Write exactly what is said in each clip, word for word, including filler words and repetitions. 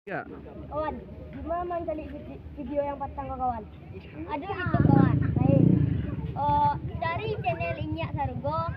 Ya. Kawan, dima mancaliak vidi-, video yang patang ko, kawan? Ado di YouTube, kawan. Baik. Oh, cari channel Inyiak Sarugo,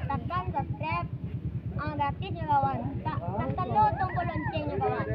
takan subscribe, ah, gratis nyo, kawan. Ta-, takan lo tombol lonceng nyo, kawan.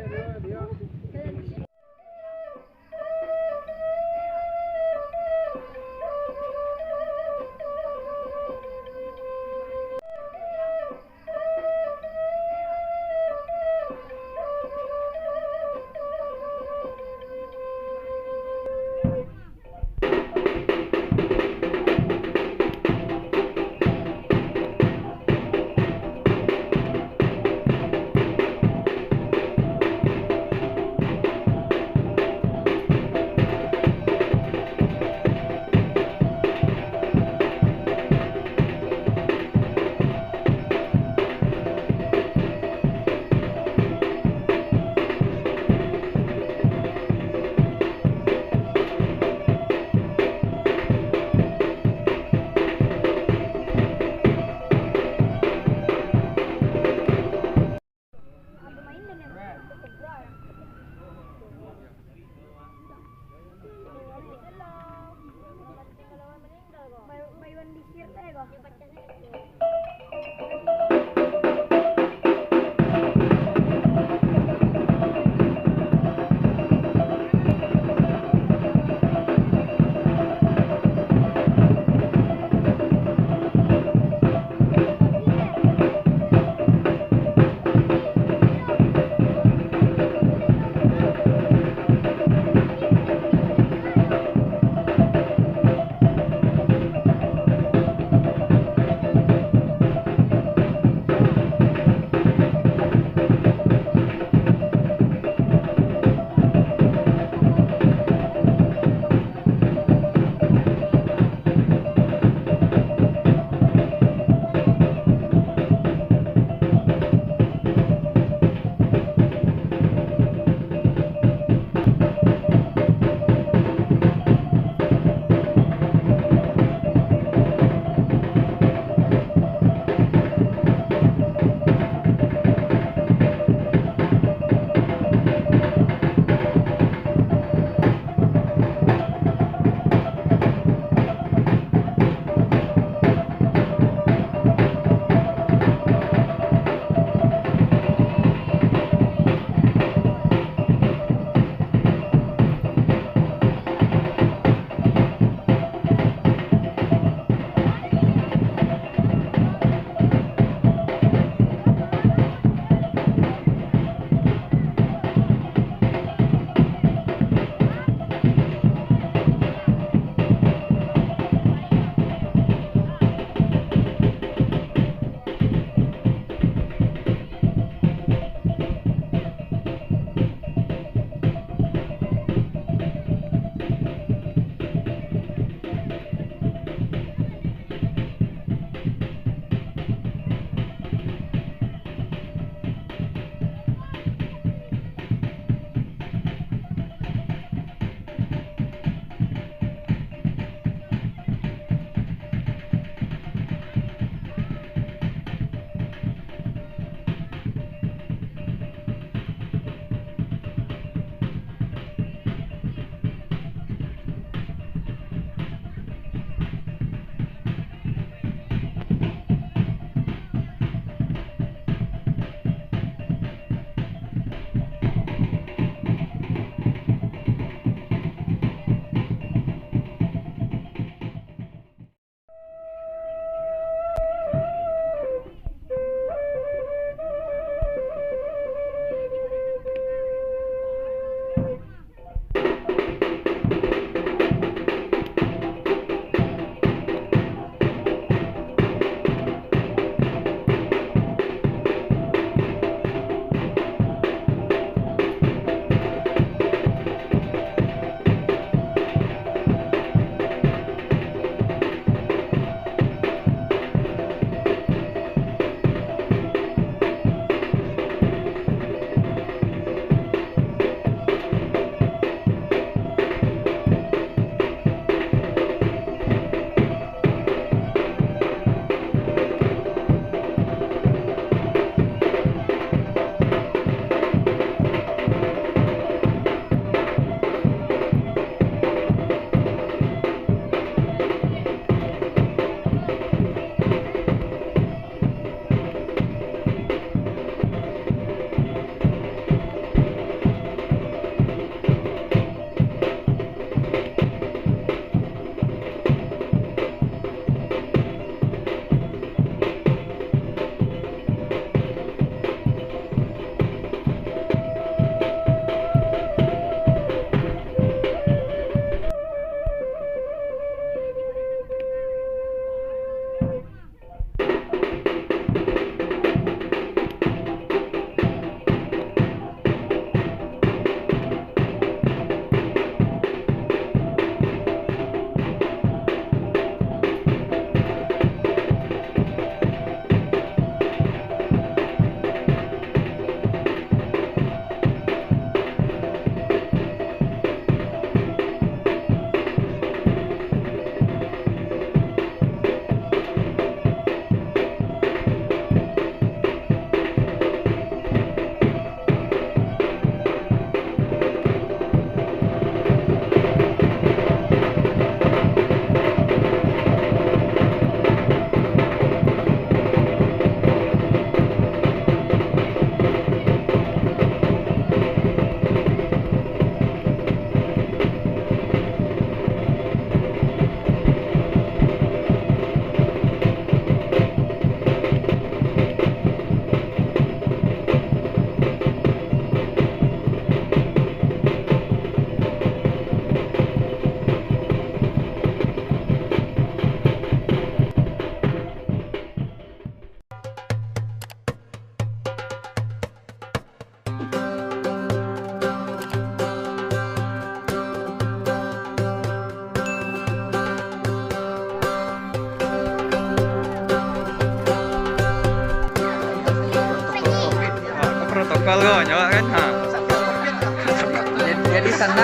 Kita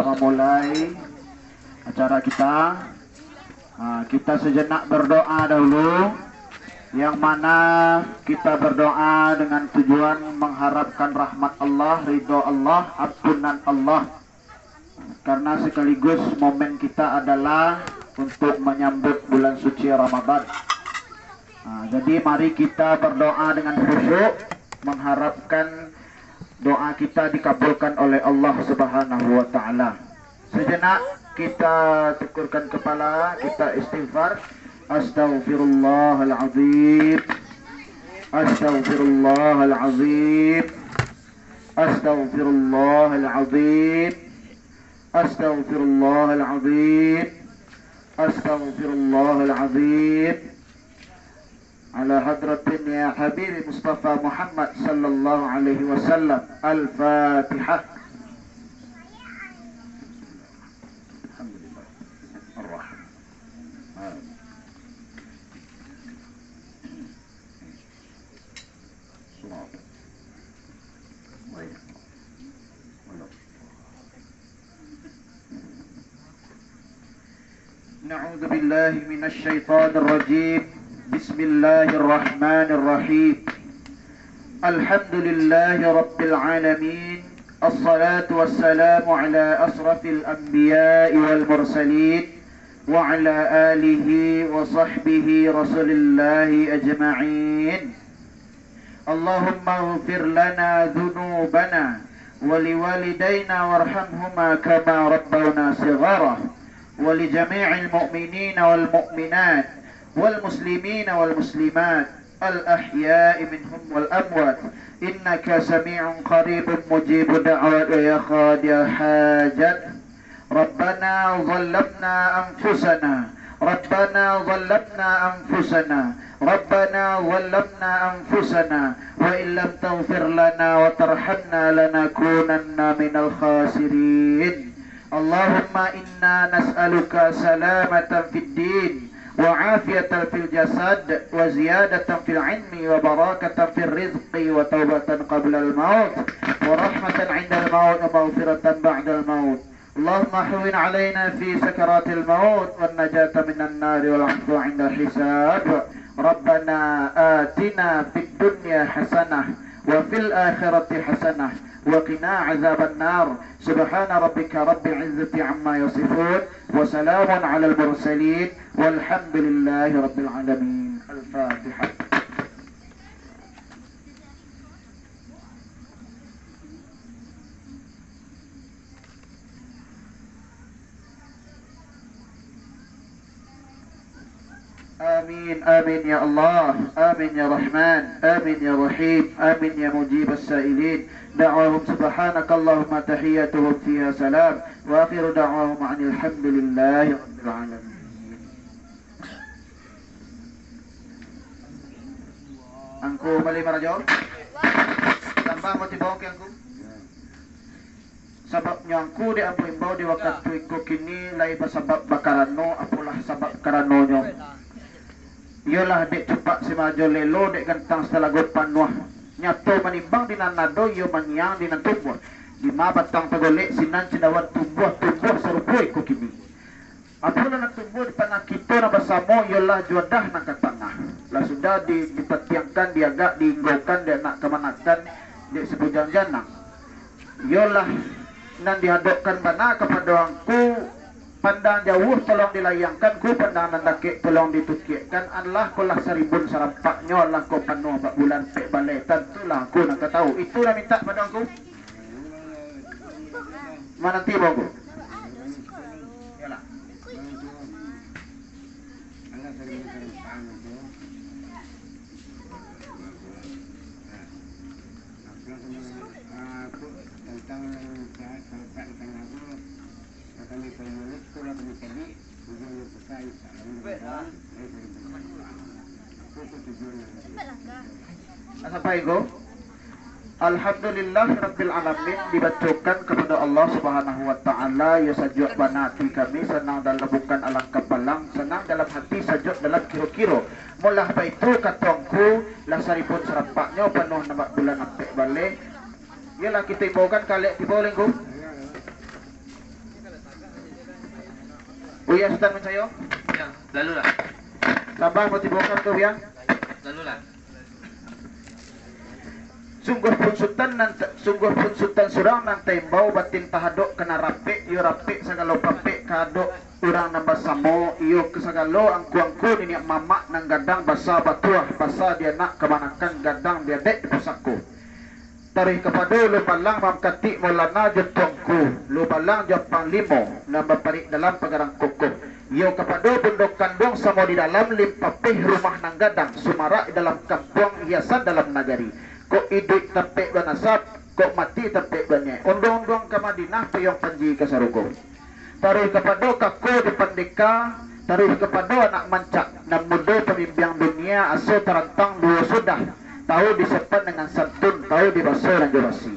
mamulai acara kita. Ha, kita sejenak berdoa dahulu, yang mana kita berdoa dengan tujuan mengharapkan rahmat Allah, ridho Allah, ampunan Allah. Karena sekaligus momen kita adalah untuk menyambut bulan suci Ramadan. Ha, jadi mari kita berdoa dengan khusyuk, mengharapkan doa kita dikabulkan oleh Allah Subhanahu wa Ta'ala. Sejenak kita tengkurkan kepala, kita istighfar. Astaghfirullahalazim. Astaghfirullahalazim. Astaghfirullahalazim. Astaghfirullahalazim. Astaghfirullahalazim. Ala hadratin ya habibi Mustafa Muhammad sallallahu alaihi wasallam. Al-Fatihah. Alhamdulillah. Ar-Rahman. أعوذ بالله من الشيطان الرجيم. بسم الله الرحمن الرحيم. الحمد لله رب العالمين. الصلاة والسلام على أشرف الأنبياء والمرسلين وعلى آله وصحبه رسول الله أجمعين. اللهم اغفر لنا ذنوبنا ولوالدينا وارحمهما كما ربونا صغارا ولجميع المؤمنين والمؤمنات والمسلمين والمسلمات الأحياء منهم والأموات إنك سميع قريب مجيب الدعوات يا قاضي الحاجات. ربنا ظلمنا أنفسنا، ربنا ظلمنا أنفسنا، ربنا ظلمنا أنفسنا، وإن لم تغفر لنا وترحمنا لنكونن من الخاسرين. اللهم إنا نسألك سلامة في الدين، وعافية في الجسد، وزيادة في العلم، وبركة في الرزق، وتوبة قبل الموت، ورحمة عند الموت، ومغفرة بعد الموت. اللهم هون علينا في سكرات الموت والنجاة من النار والعفو عند الحساب. ربنا آتنا في الدنيا حسنة وفي الآخرة حسنة وقنا عذاب النار. سبحان ربك رب العزة عما يصفون وسلام على المرسلين والحمد لله رب العالمين. الفاتحة. آمين، آمين يا الله، آمين يا رحمن، آمين يا رحيم، آمين يا مجيب السائلين. دعواهم سبحانك اللهم تحياتهم فيها سلام، وآخر دعواهم أن الحمد لله رب العالمين. Angku Bali Marajo, tambah motivasi angku. Sababnyo angku dek ambo imbau di wakatu iko kini lai basabab bakarano, apolah sabab karanonyo. Iyolah dek cupak si marajo lelo, dek gantang satalago panuah. Nyato manimbang di nan ado, iyo manyiang di nan tumbuah. Dima batang tagolek, sinan cendawan tumbuah, tumbuah sarupo iko kini. Apolah nan tumbuah di tangah kito nan basamo, iyolah juadah nan ka tangah. Lah sudah di-, dipatiangkan, diagak, diinggokan, dek anak kamanakan, dek si bujang janang. Iyolah nan dihadokkan bana kapado angku, pandang jauah tolong dilayangkan, ku pandang nan dakek tolong ditukiakkan, alah ko lah saribun sarampaknyo, alah ko panuah bak bulan pek baleh, tantulah angku nan ka tahu. Itu lah mintak pado angku. Mananti monggo. Iyolah. Sampai ko. Alhamdulillah Rabbil Alamin, dibacokan kapado Allah Subhanahu wa Ta'ala, yo sajuak bana ati kami, sanang dalam bukan alangkah palang, sanang dalam hati, sajuak dalam kiro-kiro. Molah baitu kato Angku, lah saribun sarapaknyo, panuah nambak bulan ampek baleh. Iyolah, kito imbaukan kalek tibo lengku. Buya Sutan Mancayo. Ya, lalulah. Sabah mau tibokan tu, Buya. Lalulah. Sungguahpun Sutan nan ta-, sungguahpun Sutan surang nan taimbau, batin tahadok kana rapek, iyo rapek sagalo papek kahadok urang nan basamo, iyo ka sagalo angku-angku niniak mamak nan gadang basa batuah, basa di anak kamanakan, gadang di adaik di pusako. Taruih kapado Lubalang mangkatik Maulana jo Tuangku, Lubalang jo Panglimo nan baparik dalam pagarang kokoh. Iyo kapado bundo kanduang samo di dalam, limpapeh rumah nan gadang, sumarak di dalam kampuang, hiasan dalam nagari. Kok iduik tapek banasap, kok mati tapek baniaik. Unduang-unduang ka Madinah, payuang panji ka sarugo. Taruih kapado kako di pandeka, taruih kapado anak mancak, nan mudo pambimbiang dunia, aso tarantang duo sudah, tahu disopan dengan santun, tahu dibaso nan jo basi.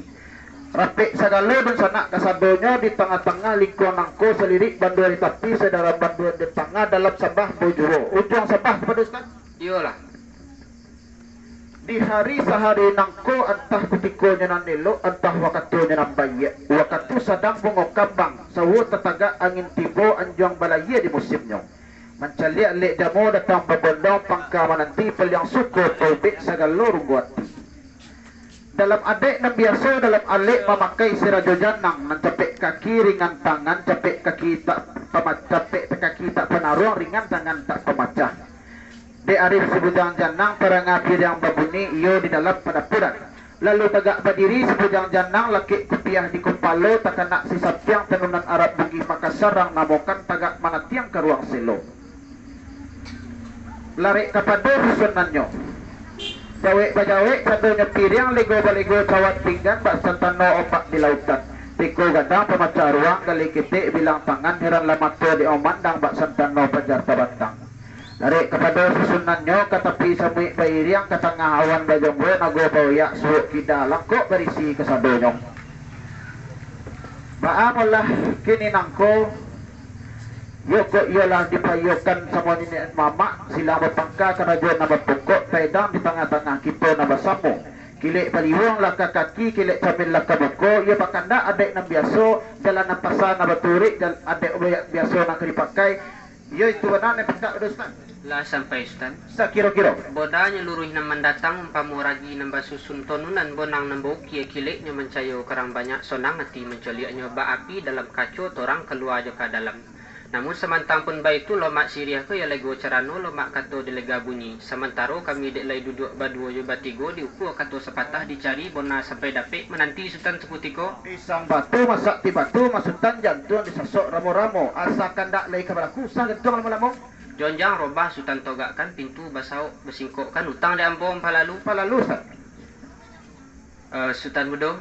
Rapek sagalo dunsanak kasadonyo, di tangah-tangah lingkuang nangko, salirik bandua di tapi, sadalam bandua di tangah, dalam sambah bajuo. Ujuang sambah kapado Ustaz? Iyolah. Di hari sahari nangko, antah kutikonyo nan elok, antah wakatunyo nan baiak, wakatu sadang bungo kambang, sauah tatagak angin tibo, anjuang balayia di musimnyo. Mancaliak lek jamo datang babondong, pangka mananti paliang suko, paubek sagalo runggo ati. Dalam adaik nan biaso, dalam alek mamakai sirajo janang, nan capek kaki ringan tangan, capek kaki tak pama-, capek kaki tak panaruang, ringan tangan tak pamacah. Dek arih si bujang janang, taranga piriang babuni, iyo di dalam padapuran. Lalu tagak badiri si bujang janang, lakek kupiah di kupalo, takanak si sapiang, tanunan Arab Bugih Makassar, rang namokan tagak manatiang ka ruang selo. Larek kapado susunannyo. Jawek bajawek, sadonyo piriang, lego balego, cawan pinggan, bak santano ombak di lautan. Tiko gadang pamacah ruang, gali ketek bilang tangan, heranlah mato dek mamandang, bak santano pajar tabantang. Larek kapado susunannyo, ka tapi samuik bairiang, ka tangah awan bajonggo, nago baoyak suok kida, langkok barisi kasadonyo. Baa molah kini nangko, iyo kok iyolah dipaiyokan samo niniak mamak, silang bapangka karajo nan bapokok, taedang di tangah-tangah kito nan basamo. Kilek baliwang lah ka kaki, kilek camin lah ka muko, iyo bakandak adaik nan biaso, jalan nan pasa nan baturuik, jal-, adaik biaso nan ka dipakai, Iyo, itu bana nan pintak tu, Sutan. Lah sampai, Sutan. Sakiro-kiro. Bondanyo luruih nan mandatang, umpamo ragi nan basusun tonunan, bonang nan baukia, kileknyo mancayo karang banyak, sonang ati mancaliaknyo bak api dalam kaco, torang kalua jo ka dalam. Namun samantang pun baitu, lomak siriah ko iyo lego carano, lomak kato dilega bunyi. Samantaro kami dek lai duduak baduo jo batigo, diukua kato sapatah, dicari bona sampai dapek, mananti Sutan sakutiko. Pisang batu masak ti batu, masutan jantuang disasok ramo-ramo. Asa kandak lai ka balaku, usah gantuang lamo-lamo. Jonjang robah Sutan togakkan, pintu basaok basingkokkan, utang di ambo ampah lalu. Ampah lalu, Sutan. Eh, Sutan Mudo,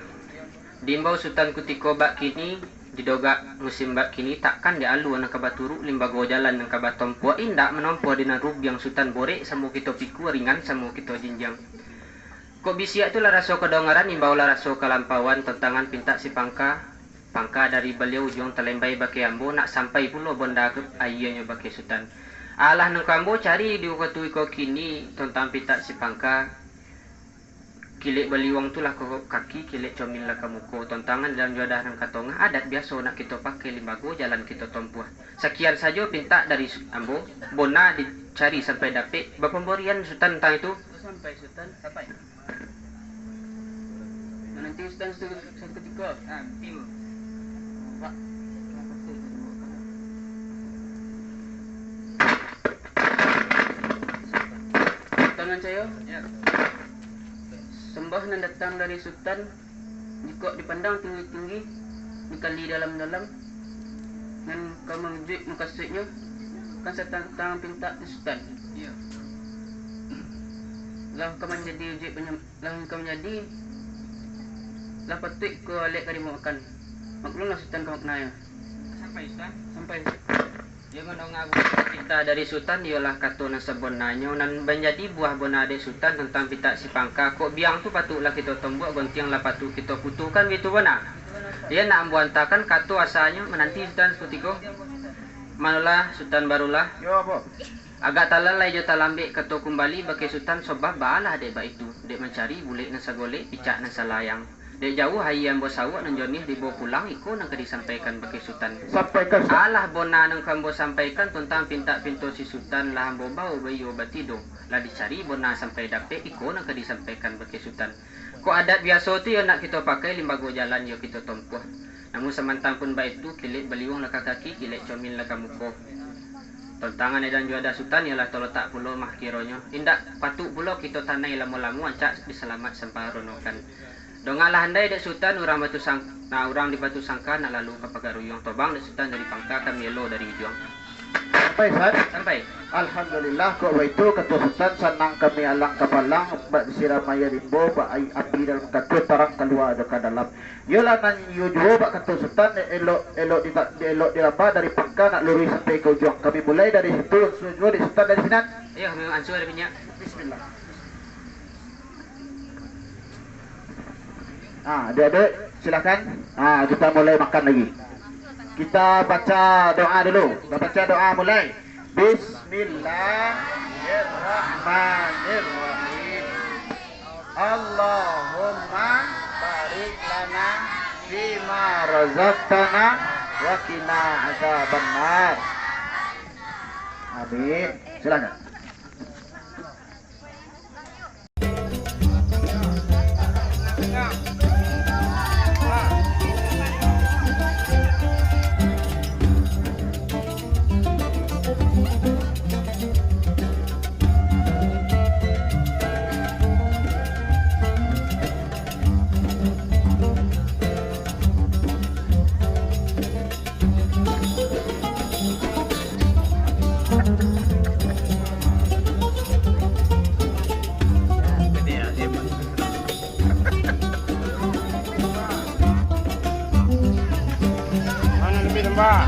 diimbau Sutan kutiko bak kini, didogak musim bak kini, takkan di alua nan ka baturuk, limbago jalan nan ka batompuak, indak manompuah di nan rubiang, Sutan borek samo kito pikua, ringan samo kito jinjiang. Kok bisiak tu lah raso kadongaran, imbau lah raso kalampauan, tontangan pintak si pangka, pangka dari baliau ujuang talembai bakeh ambo, nak sampai pulo bonda ka aianyo bakeh Sutan. Alah nan ka ambo cari di wakatu iko kini, tontangan pintak si pangka, kilek baliwang tu lah ka kaki, kilek comin lah ka muko, tontangan dalam juadah nan ka tongah, adat biaso nak kito pakai, limbago jalan kito tompuah. Sakian sajo pintak dari su-, ambo, bona dicari sampai dapek, bapambarian Sutan tantang itu. Sampai Sutan, sampai. Mananti Sutan sa-, sakutiko. Nanti, Bu. Pak. Sutan Mancayo. Ya. Sambah nan datang dari Sutan, jikok dipandang tinggi-tinggi, dikali dalam-dalam, nan ka maujuik mukasuiknyo, kan satantang pintak di Sutan. Iyo. Lah ka manjadi ujuik panyam-, lah ka manjadi, lah patuik ko alek ka dimakan. Maklumlah Sutan ka maknanyo. Sampai, Sutan? Sampai. Dek mandonga buah pitah dari Sutan, iyolah kato nan sabonanyo, nan manjadi buah bona dek Sutan tantang pintak si pangka. Kok biang tu patuiklah kito tombuak, gontiang lah patuik kito putuhkan, baitu bona. Iyo nak ambo antakan kato asanyo, mananti Sutan sakutiko. Manolah, Sutan Barulah. Yo, Apo? Agak talalai jo talambek kato kumbali, bakeh Sutan, sobab baalah dek baitu, dek mancari bulek nan sagolek, picak nan salayang. Dek jauah aia ambo sauak nan joniah dibawa pulang, iko nan ka disampaikan bakeh Sutan. Sampaikan, Sutan. Alah bona nan ka ambo sampaikan, tantang pintak pinto si Sutan, lah ambo bawa baiyo batido, lah dicari bona sampai dapek, iko nan ka disampaikan bakeh Sutan. Kok adat biaso tu yo nak kito pakai, limbago jalan yo kito tompuah. Namun samantang pun baitu, kilek baliuang lah ka kaki, kilek comin lah ka muko. Tontangan edan juadah Sutan iyolah tolotak pulo mah kironyo. Indak patuik pulo kito tanai lamo-lamo, ancak disalamat samparonokan. Dongalah andai dek Sutan, urang batu sang-, nah, urang di Batu Sangka nak lalu ka Pagaruyuang. Tobang dek Sutan dari pangka, kami elo dari ujuang. Sampai, San? Sampai. Alhamdulillah, kok baitu kato Sutan, sanang kami alang kapalang, bak disiram aia rimbo, bak ai-, api dalam katua, tarang kalua jo ka dalam. Iyolah nan iyo juo bak kato Sutan, elok, elok di ta-, elok di lamba dari pangka nak luruih sampai ka ujuang. Kami mulai dari situ, ansua juo dek Sutan dari sinan. Iyo, kami ansua dari pinyak. Bismillah. Ah, adik-adik, silakan. Ah, kita mulai makan lagi. Kita baca doa dulu. Kita baca doa mulai. Bismillahirrahmanirrahim. Allahumma barik lana fima razaqtana wa qina azabannar. Amin. Silakan. Mana lebih lembab?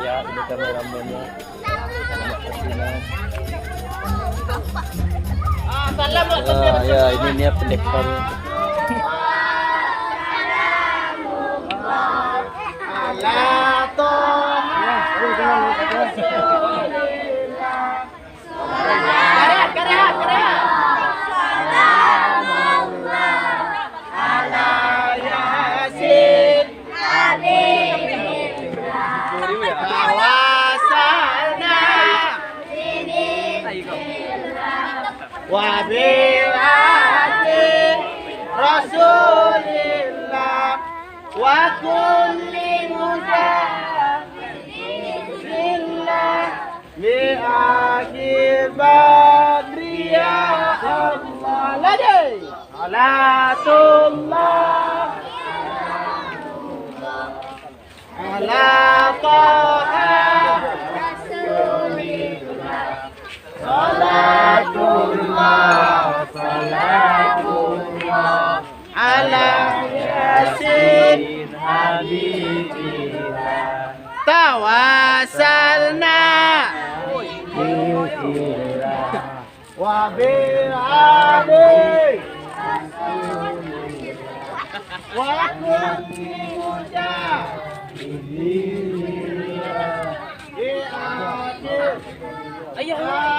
Ya, ini kameramennya. Terima kasih, Mas. Ah, ya, ini dia pendekor. Wa bi ali Rasulillah wa kulli mujahidin fillah. Li akhi Badri ya Allah. Lagi. Salatullah ala Taha Rasulillah. Salatullah, salamullah ala Yasin Habibillah. Tawasalna. Wa bi ali. Wa kulli mujahidin. Bi ali.